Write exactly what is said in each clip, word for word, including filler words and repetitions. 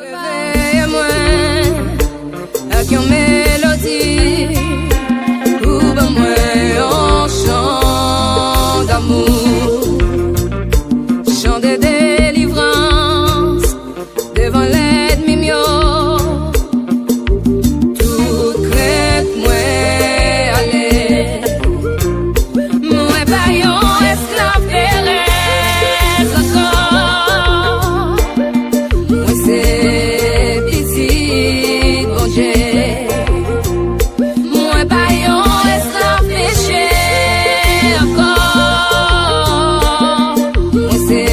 Reveye mwen ak yon melodi, ou ban mwen yon chan damou, chan de delivrans devan lènmi m yo. Tout krent mwen ale. Mwen pa yon esklav perèz ankò. Mwen se pitit Bondye. Mwen pa yon esklav peche ankò. Mwen se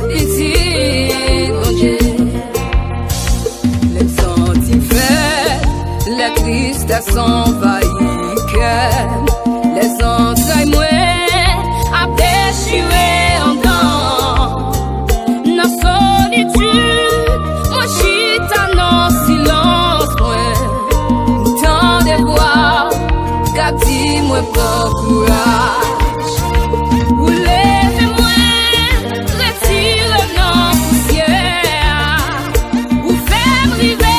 pitit Bondye. Lè m santi m fèb, lè tristès anvayi kè m, lè zantray mwen ap dechire andan m. Nan solitid, mwen chita nan silans mwen, m tande vwa k ap di mwen pran kouraj. Ou leve mwen, retire m nan pousyè a. Ou fè m rive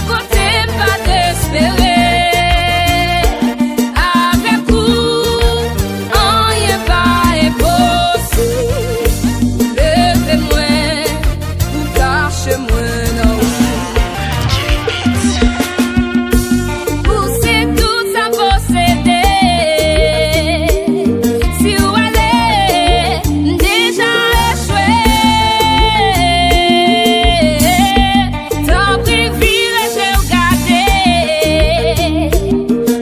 kote m pa t espere. Avèk ou, anyen pa enposib. Leve mwen pou kache mwen nan ou. Ou se tout sa m posede. Si w ale, m deja echwe. Tanpri, vire je w gade.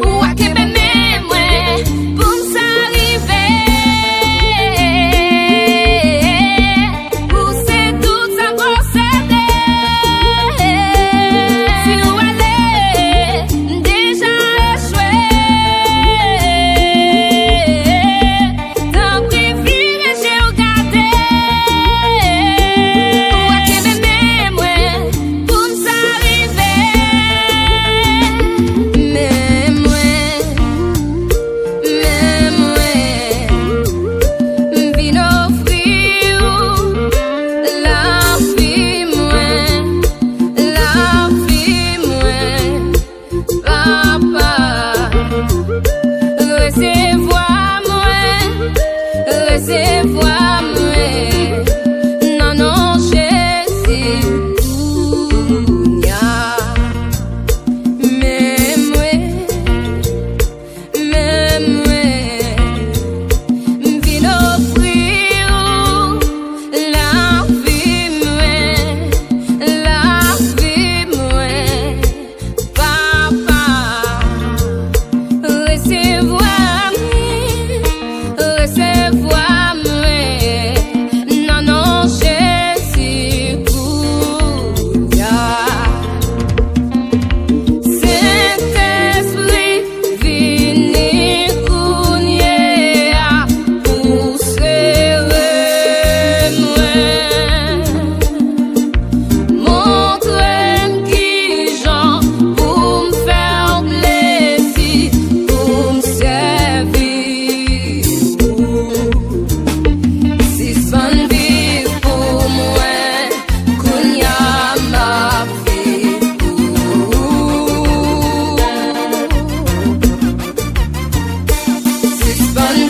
Ou a kenbe men mwen pou m sa rive. Ou se tout sa m posede. Si w ale, m deja echwe. Tanpri, vire je w gade. Ou a kenbe men mwen pou m sa rive. Men mwen, men mwen, m vin ofri ou lavi mwen, lavi mwen. Papa, resevwa mwen, resevwa mwen, nan non Jezi kounya. Men mwen, men mwen, m vin ofri ou lavi mwen, lavi mwen. Papa, resevwa mwen, resevwa mwen, nan non Jezi kounya. Sentespri, vini kounye a pou sere mwen. Montre m kijan pou m fè w plezi, pou m sèvi ou. Sispann viv pou mwen, kounye a m ap viv pou ou. Sispann